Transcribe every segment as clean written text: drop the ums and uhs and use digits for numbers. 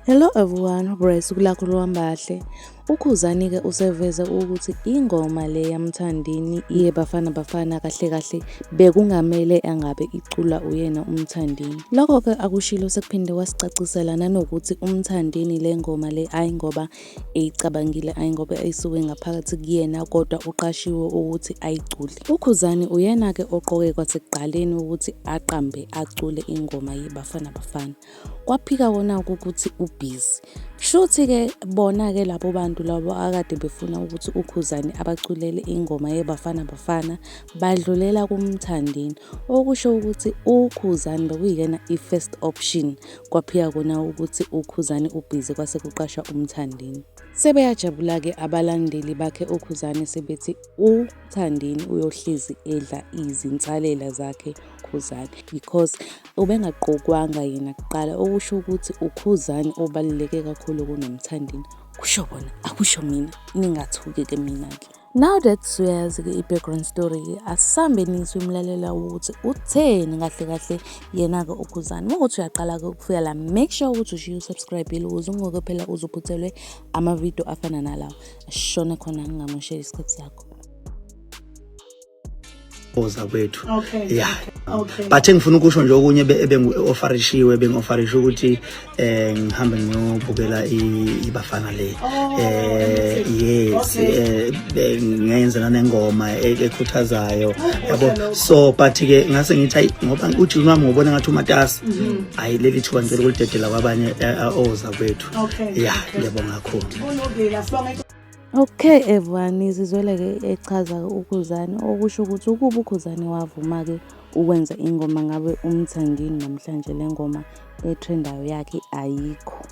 Hello everyone, Bryce kulakho lwambahle. UKhuzani-ke useveze ukuthi ingoma le yaMthandeni yeBafana Bafana kahle kahle bekungamele angabe icula uyena uMthandeni. Lokho-ke akushilo sekuphinde kwasicacisela nanokuthi uMthandeni le ngoma le ayi ngoba eyicabangile ayi ngoba eyisuke ngaphakathi kuyena kodwa uqashiwe ukuthi ayicule. UKhuzani uyena-ke oqoke kwasekuqaleni ukuthi aqambe acule ingoma yeBafana Bafana. Kwaphika kona-ke ukuthi ubhizi. Kushuthi-ke bona-ke labo bantu labo akade befuna ukuthi uKhuzani abaculele ingoma yeBafana Bafana badlulela kuMthandeni. Okusho ukuthi uKhuzani bekuyiyena i-first option. Kwaphika kona ukuthi uKhuzani ubhizi kwase kuqashwa uMthandeni. Sebeyajabula-ke abalandeli bakhe uKhuzani sebethi uMthandeni uyohlezi edla izinsalela zakhe Khuzani because ubengaqokwanga yena kuqala okusho ukuthi uKhuzani obaluleke kakhulu kunoMthandeni. Kusho bona, akusho mina, ningathuki-ke mina-ke. Now that suyazi-ke i-background story-ke, asisambe nizwe umlalela ukuthi utheni kahle kahle yena-ke uKhuzani. Uma kuthi uyaqala-ke ukufika la, make sure ukuthi ushiye u-subscribe-ile ukuze ungoke phela uzuphuthelwe amavidiyo afana nalawa. Ashone khona ngingamosheli isikhathi sakho. Oza kwethu. Okay. Yeah. Okay. But engifuna ukusho nje okunye ebengi-ofarishiwe, bengi-ofarishe ukuthi ngihambe ngiyobukela iBafana le. Oh, Yes. Ngenze nanengoma ekhuthazayo. Kuhle yabo lokho. So but ke ngase ngithi ayi, ngoba uthi wami ngobona ngathi umatasa, ayi, leli thuba ngicela ukulidedela kwabanye oza kwethu. Okay. Yeah, ngiyabonga kakhulu. Kulungile, asibonge. Okay everyone, nizizwele-ke echaza uKhuzani, okusho ukuthi ukuba uKhuzani wavuma-ke ukwenza ingoma ngabe uMthandeni namhlanje le ngoma etrendayo yakhe ayikho.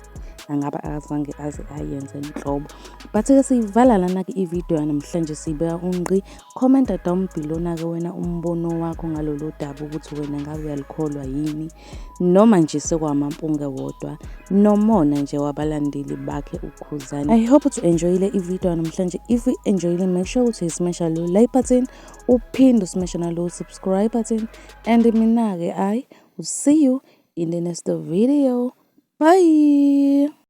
Angabe akazange aze ayenze nhlobo. But-ke siyivala lana-ke ividiyo yanamhlanje, siyibeka ungqi. Commenta down below na-ke wena umbono wakho ngalolu daba, ukuthi wena ngabe uyalikholwa yini noma nje sekwamampunge wodwa nomona nje wabalandeli bakhe uKhuzani. I hope ukuthi u-enjoyile ividiyo yanamhlanje. If u-enjoyile, make sure ukuthi usmasha lo like button, uphinde usmashe nalo subscribe button, and mina-ke I will see you in the next video. Bye.